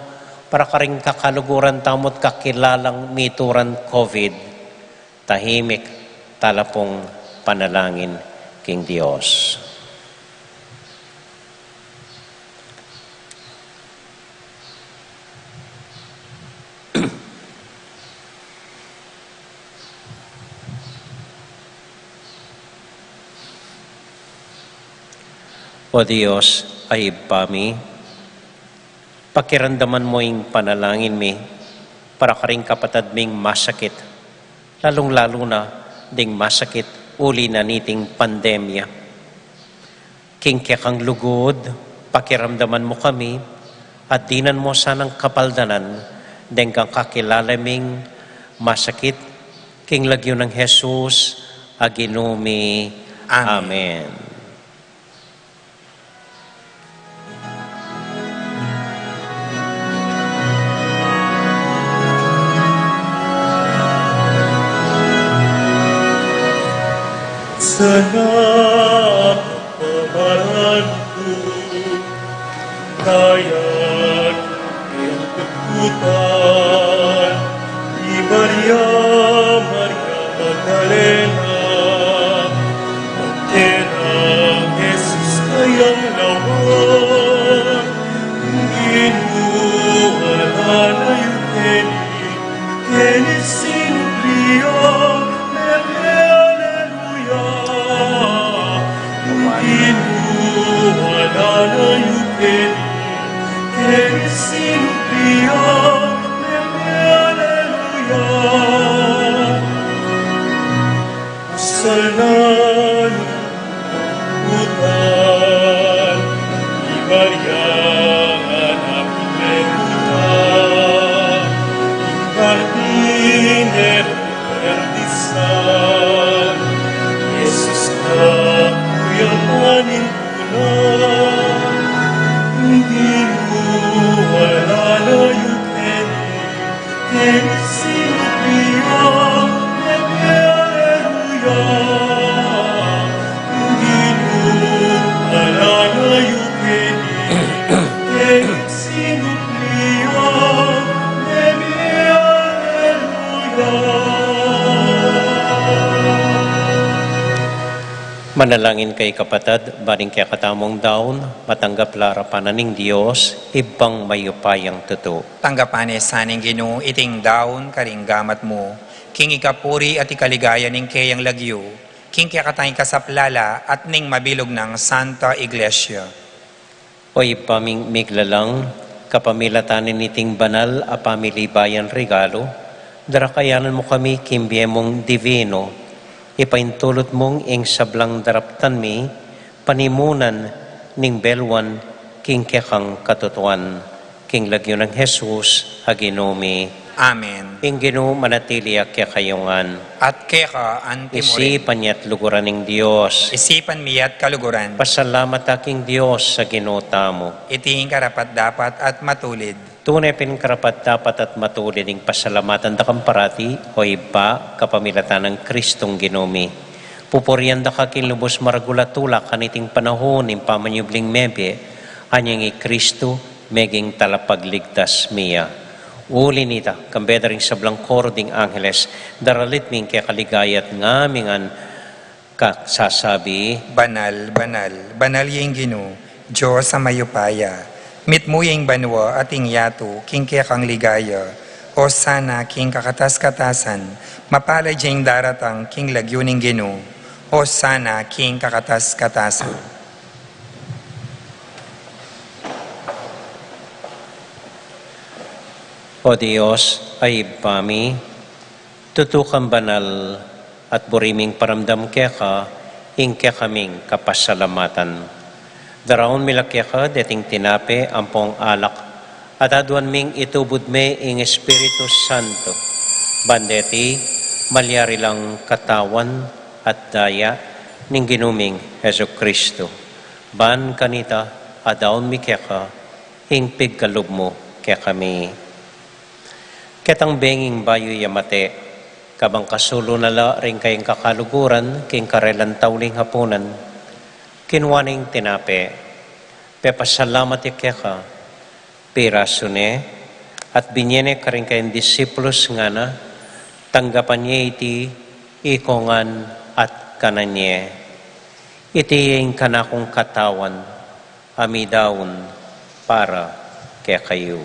para karing kakaluguran tamu at kakilalang mituran COVID, tahimik tala pung panalangin king Dios. O Dios, a Ibpa mi, pakiramdaman mu ing panalangin mi para karing kapatad ming masakit, lalung-lalu na ding masakit uli na niting pandemya. King kekang lugud, pakiramdaman mu kami, at dinan mu sanang kapaldanan deng kakilala ming masakit, king lagyu nang Jesus a Ginu mi. Amen. Amen. Sana pamarantu kaya king katukutan ni Maria, Maria Magdalena, Kena Jesus kayang lawan, Ginu, ala na yu keni, keni sinubli ya, meme aleluya. Ginu, ala na yu keni, keni sinubli ya, meme aleluya. Sana lukutan ni Maria, anak ni Maria, ing kardinero perdisan, Jesus na kuya manin kuna, Ginu, ala na yu keni, keni sinubli ya, meme aleluya. Ginu, ala na yu keni, keni sinubli ya, meme aleluya. Manalangin kayu kapatad, ban ing kekatamung daun matanggap la arapan na ning Dios, Ibpang mayupayang tutu. Tanggapan na sa ning Ginu iting daun karing gamat mu, king ikapuri at ikaligaya ning keyang lagyu, King kekatang ikasaplala at ning mabilug nang Santa Iglesia. O Ibpa ming miglalang, kapamilatan niting banal a pamilibayan regalu, darakayanan mu kami king bie mung divino, ipaintulut mung ing sablang daraptan mi, panimunan ning belwan king kekang katutuan. King lagyu nang Jesus a Ginu mi. Amen. Ing Ginu manatili ya kekayu ngan. At keka anti mo rin. Isipan ya't luguran ning Dios. Isipan mi ya't kaluguran. Pasalamat ta king Dios a Ginu tamu. Iti ing karapat-dapat at matulid. Tune pin karapat-dapat at matulid ing pasalamatan da kang parati, o Ibpa, kapamilatan nang Kristong Ginu mi. Pupurian da ka king lubus maragul a tula kaniting panahun ning pamanyubling mebie, anyang i Kristu meging talapagligtas mi ya. Uli nita, kambe da ring sablang koro ding angeles, daralit mi ing keka ligaya at ngaming ngan kasasabi: Banal, banal, banal ya ing Ginu, Dios a mayupaya. Mitmu ya ing banua at ing yatu king kekang ligaya. Osana king kakatas-katasan. Mapalad ya ing daratang king lagyu ning Ginu. Osana king kakatas-katasan. O Dios a Ibpa mi, tutu kang banal at buri ming paramdam keka ing kekaming kapasalamatan. Daraun mi la keka deting tinape ampong alak, at aduan ming itubud me ing Espiritu Santo, ban deti malyari lang katawan at daya ning Ginu ming Jesu Kristu. Ban kanita adaun mi keka ing pigkalub mu kekami. Ketang benging bayu ya mate, kabang kasulu na la ring kayang kakaluguran king karelang tauling hapunan, kinua ne ing tinape, pepasalamat ya keka, pirasu ne, at binie ne karing kayang disipulus, ngana: Tanggapan ye iti ikongan at kanan ye. Iti ing kanakung katawan a midaun para kekayu.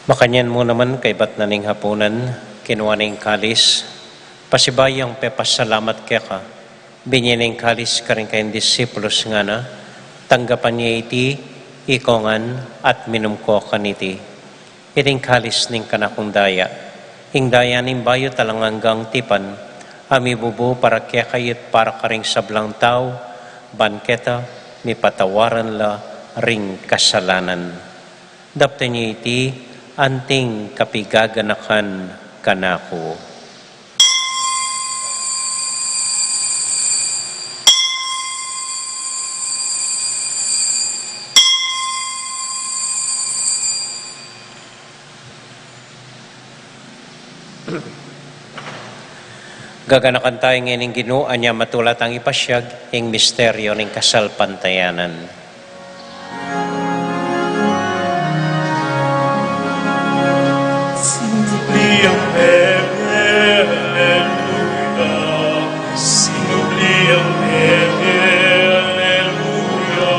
Makanyan mu naman kaybat na ning hapunan, kinua ne ing kalis, pasibayu yang pepasalamat keka, binie ne ing kalis karing kayang disipulus, ngana: Tanggapan ye iti ikongan at minum ko kaniti. Iti ing kalis ning kanakung daya, ing daya ning bayu at alang anggang tipan, a mibubu para kekayu at para karing sablang tau, ban keta mipatawaran la ring kasalanan. Daptan ye iti anting kapigaganakan kanaku. Gaganakan taya ngeni ing Ginu, anya matula tang ipasiag ing misteryo ning kasalpantayanan. Sinubli ang Bebe, aleluya. Sinubli ang Bebe, aleluya.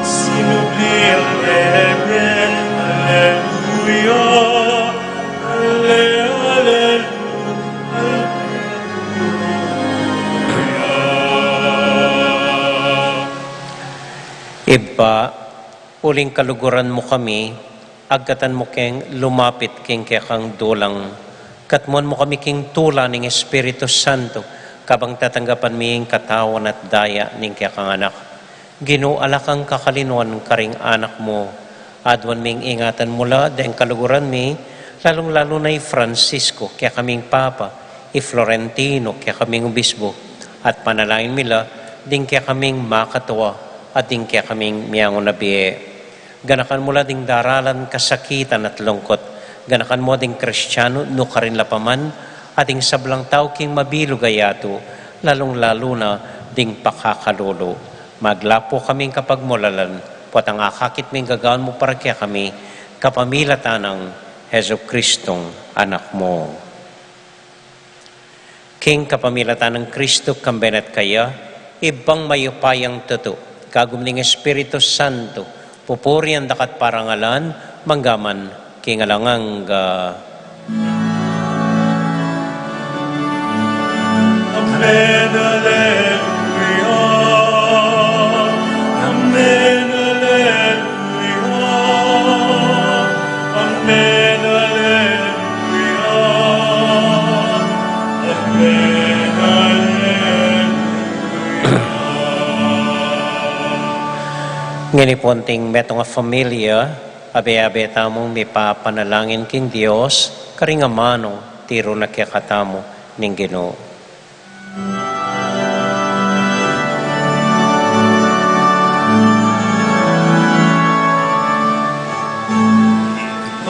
Sinubli ang Bebe, aleluya. Ale, aleluya. Ibpa, uling kaluguran mu kami, agkatan mu keng lumapit king kekang dulang. Katmuan mu kami king tula ning Espiritu Santo, kabang tatanggapan mi ing katawan at daya ning kekang Anak. Ginu, ala kang kakalinuan karing anak mu. Aduan ming ingatan mu la deng kaluguran mi, lalung-lalu na i Francisco, kekaming Papa, i Florentino, kekaming Obispo, at panalangin mi la ding kekaming makatua at ding kekaming miangun a bie. Ganakan mu la ding daralan kasakitan at lungkut. Ganakan mu ding Kristiano nukarin la pa man, at ding sablang tau king mabilug a yatu, lalung-lalu na ding pakakalulu. Maglapu kaming kapagmulalan, potang akakit ming gagawan mu para kekami, kapamilatan nang Jesucristong Anak mu. King kapamilatan nang Kristu, kambe na at kaya, Ibpang mayupayang tutu, kagum ning Espiritu Santo, pupurian daka at parangalan, mangga man king alang angga. Amen, alleluia. Amen, alleluia. Amen, alleluia. Amen, alleluia. Ngeni pu anting metung a familia, abe-abe tamung mipapanalangin king Dios, karing amanung tiru na kekatamu ning Ginu.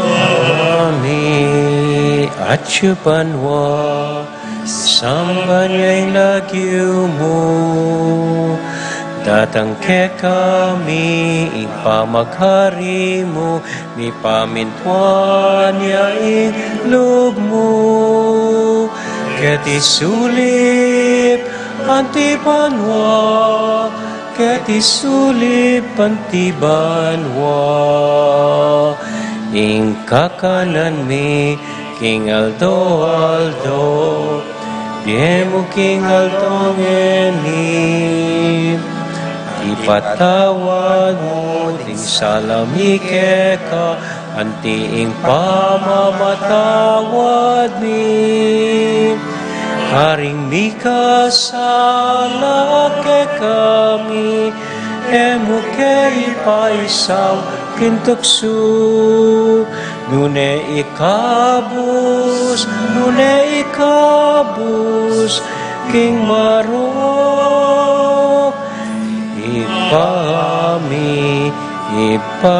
Ibpa mi, atsu ka banua, samban ya ing lagyu mu, datang kekami ing pamaghari mu, mipamintuan ya ing lub mu, keti sulip anti banua, keti sulip anti banua. Ing kakanan mi king aldo-aldo, ibie mu king aldo ngeni. Ipatawad mu ding sala mi keka, anti ing pamamatawad mi karing mikasala kekami. E mu ke ipaisaul king tuksu, nune ikabus, nune ikabus king marok. Ibpa mi, Ibpa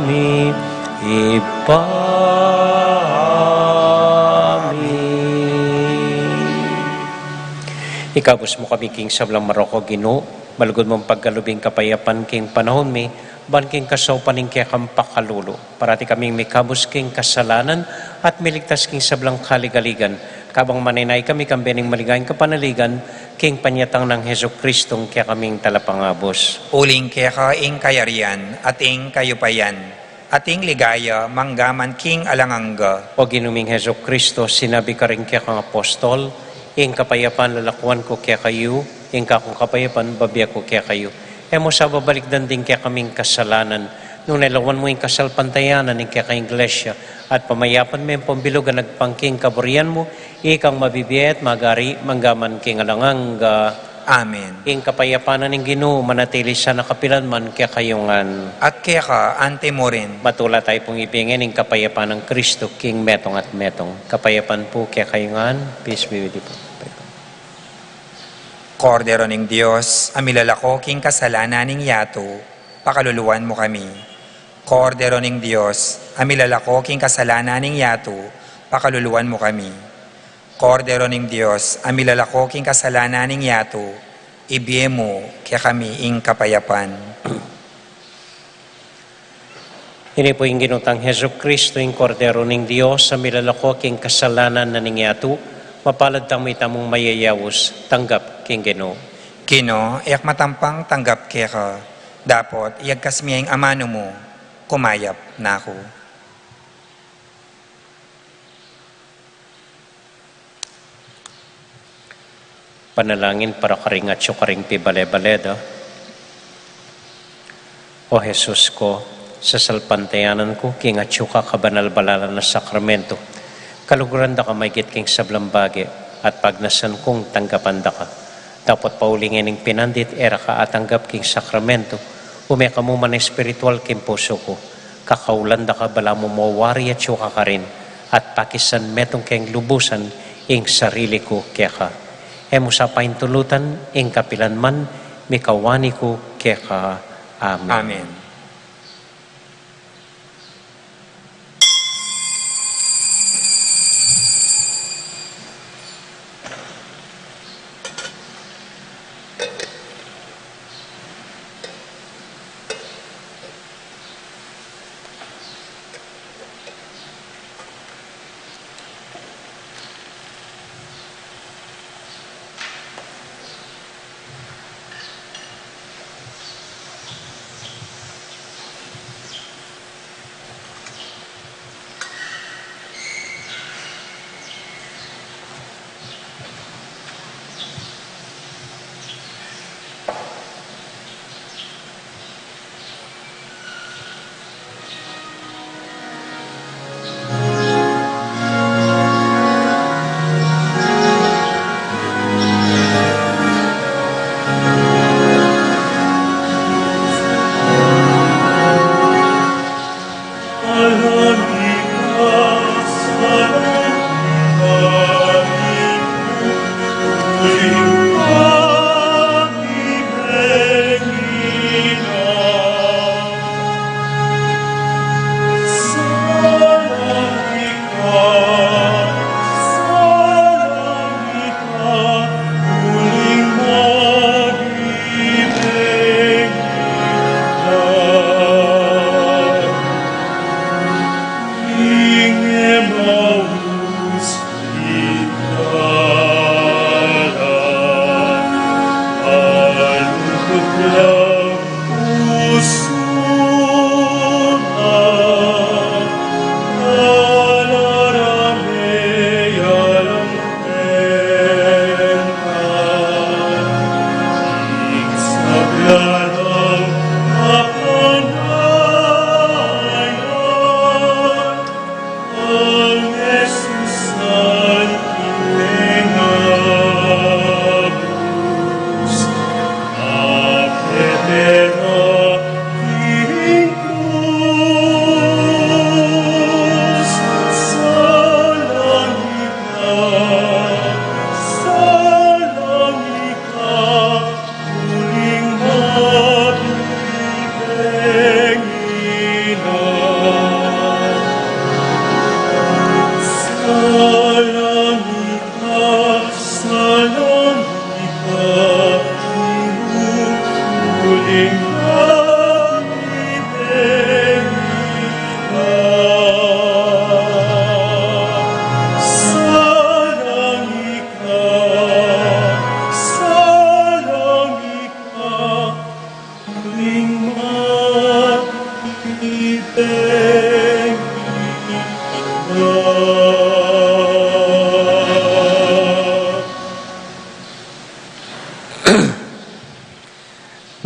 mi, Ibpa mi. Ikabus mu kami king sablang marok, O Ginu, malugud mung pagkalub ing kapayapan king panaun mi, ban king kasaupan ning kekang pakalulu, parati kaming mikabus king kasalanan at miligtas king sablang kaligaligan, kabang manenaya kami kambe ning maligayang kapanaligan, king panyatang nang Jesucristo a kekaming Talapangabus. Uling keka ing kayarian, at ing kayupayan, at ing ligaya, mangga man king alang angga. O Ginu ming Jesucristo, sinabi karing kekang apostol, Ing kapayapan lalakuan ku kekayu, ing kakung kapayapan bibie ku kekayu. E mu sa babalikdan ding kekaming kasalanan, nune lawan mu ing kasalpantayanan ning kekang Iglesia, at pamayapan me ing pambilug a agpang king kaburian mu, ikang mabibie at magari mangga man king alang angga. Amen. Ing kapayapan na ning Ginu manatili sana kapilan man kekayu ngan. At keka anti murin. Matula tayu pung ibie ngeni ing kapayapan nang Kristu king metung at metung. Kapayapan pu kekayu ngan. Peace be with you. Kordero ning Dios, a milalako king kasalanan ning yatu, pakaluluan mu kami. Kordero ning Dios, a milalako king kasalanan ning yatu, pakaluluan mu kami. Kordero ning Dios, a milalako king kasalanan ning yatu, ibie mu kekami ing kapayapan. Ini pu ing Ginu tang Jesucristo, ing Kordero ning Dios, a milalako king kasalanan na ning yatu. Mapalad tamu itamung mayayaus tanggap king Ginu. Ginu, e ku matampang tanggap keka, dapot iyagkas mi ing amanu mu, kumayap na ku. Panalangin para karing atyu karing pibale-bale da. O Jesus ku, sasalpantayanan ku king atyu ka kabanal-banalan a sakramento, kaluguran da ka maigit king sablang bage, at pagnasan kung tanggapan da ka. Dapot pauli ngening pinandit e ra ka atanggap king sakramento, ume ka mu man espiritual king pusu ku. Kakaulan da ka balamu mawari atyu ka karin, at pakisan metung keng lubusan ing sarili ku keka. E mu sa paintulutan ing kapilan man, mikawani ku keka. Amen. Amen.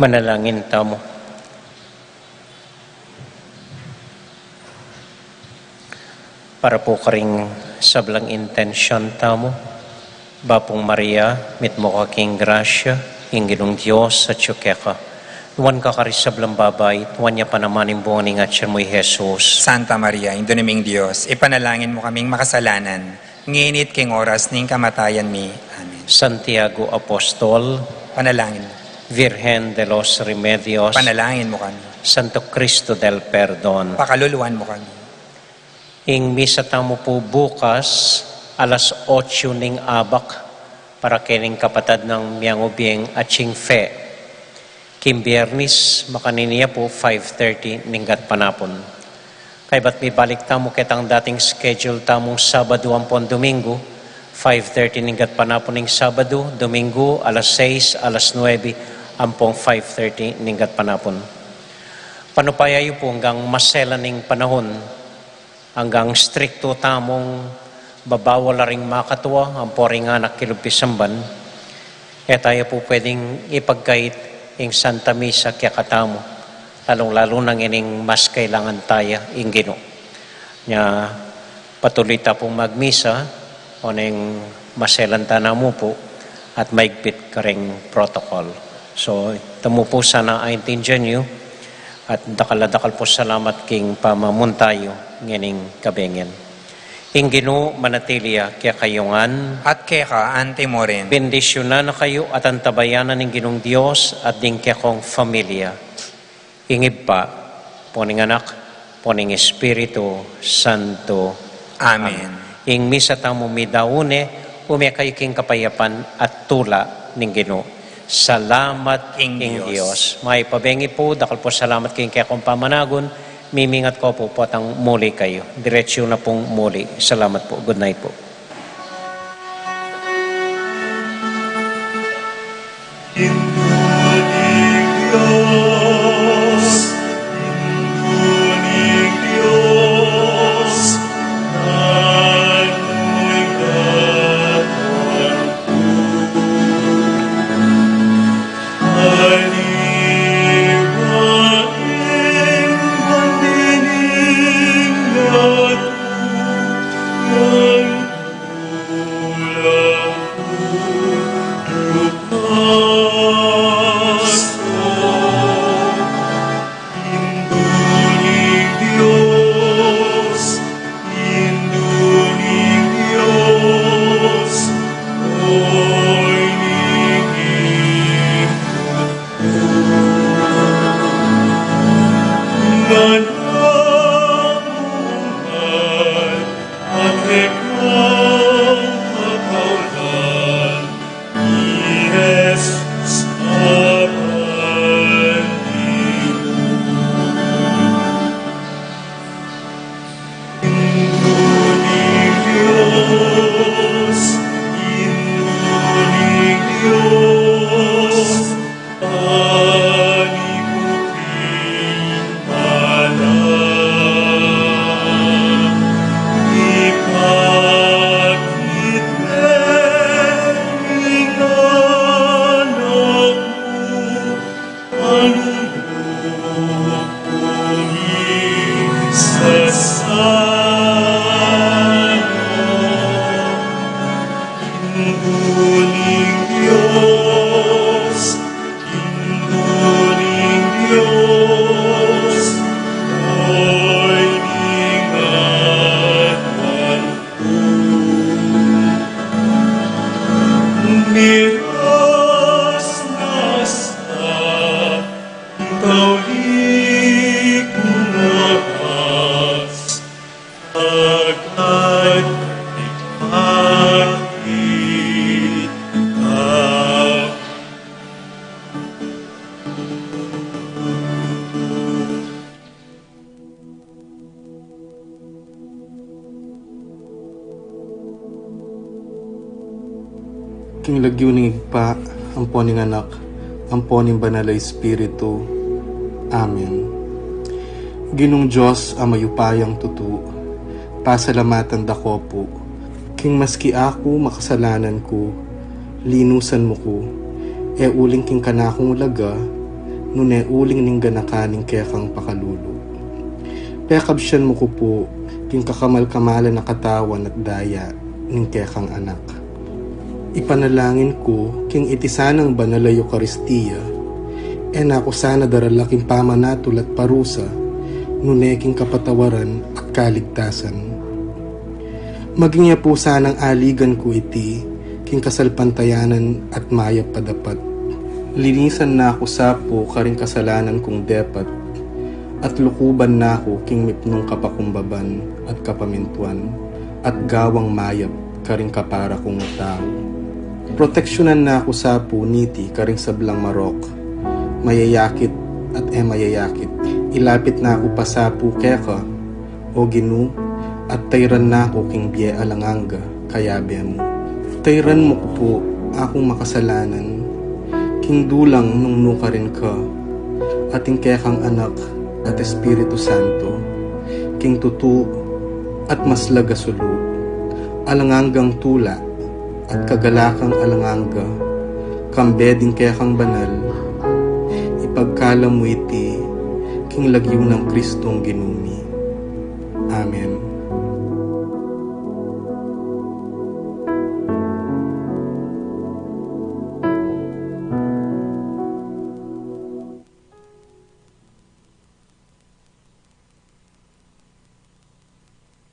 Manalangin tamu. Para pu karing sablang intensyon tamu, Bapung Maria, mitmu ka king grasya, ing Ginung Dios atyu keka. Nuan ka karing sablang babai, nuan ya pa naman ing bunga ning atyan mu, i Jesus. Santa Maria, Indu ning Dios, ipanalangin mu kaming makasalanan, ngeni at king oras ning kamatayan mi. Amen. Santiago Apostol, panalangin mu. Virgen de los Remedios, panalangin mu kami. Santo Cristo del Perdon, pakaluluan mu kami. Ing misa tamu pu bukas, alas otso ning abak, para kening kapatad nang Miang Ubieng Aching Fe. King Biyernis, makanini ya pu, five thirty ning gatpanapun. Kaybat mibalik tamu ketang dating schedule tamung Sabadu ampong Domingu, five thirty ning gatpanapun ning Sabadu, Domingu, alas sais, alas nuebe, ampong five thirty ning gatpanapun. Panupaya yu pu anggang maselan ing panahun, anggang strikto tamung babawal la ring makatua, ampo ring anak kilub pisamban, e taya pu pwedeng ipagkait ing Santa Misa kekatamu, lalung-lalu na ngening mas kailangan taya ing Ginu. Nya, patuloy ta pung magmisa, oneng maselan ta namu pu, at maigpit karing protocol. So, ita mu pu sana aintindian yu, at dakal a dakal pu salamat king pamamunta yu ngening kabengen. Ing Ginu manatili ya kekayu ngan. At keka anti mu rin. Bendisyunan na kayu at antabayanan ning Ginung Dios at ding kekong familia. Ing Ibpa, ampo ning Anak, ampo ning Espiritu Santo. Amen. Ing misa tamu midaun ne, ume kayu king kapayapan at tula ning Ginu. Salamat king Dios. Mayap a bengi pu, dakal pu salamat king kekong pamanagun, mimingat ko pu potang muli kayu. Diretsu na pung muli. Salamat pu. Good night pu. King lagyu ning Ibpa, ampo ning Anak, ampo ning Banal a Espiritu. Amen. Ginung Dios a mayupayang tutu, pasalamatan da ko pu, king maski aku makasalanan ku, linusan mu ku, e uling king kanakung laga, nune uling ning ganaka ning kekang pakalulu. Pekabsian mu ku pu king kakamal-kamalan a katawan at daya ning kekang Anak. Ipanalangin ku king iti sanang banal a Eukaristia, e na ku sana darala king pamanatul at parusa, nune king kapatawaran at kaligtasan. Maging ya pu sanang aligan ku iti king kasalpantayanan at mayap a dapat. Linisan na ku sa pu karing kasalanan kung depat, at lukuban na ku king mipnung kapakumbaban at kapamintuan, at gawang mayap karing kapara kung tau. Proteksyunan na ku sa pu niti karing sablang marok, mayayakit at e mayayakit. Ilapit na ku pa sa pu keka, O Ginu, at tayran na ku king bie alang angga, kayabe mu. Tayran mu ku pu akung makasalanan, king dulang nung nukarin ka, at ing kekang Anak at Espiritu Santo, king tutu at maslag a sulu, alang anggang tula at kagalakan alang angga, kambe ding kekang banal, ipagkalam mu iti king lagyu nang Kristong Ginu mi. Amen.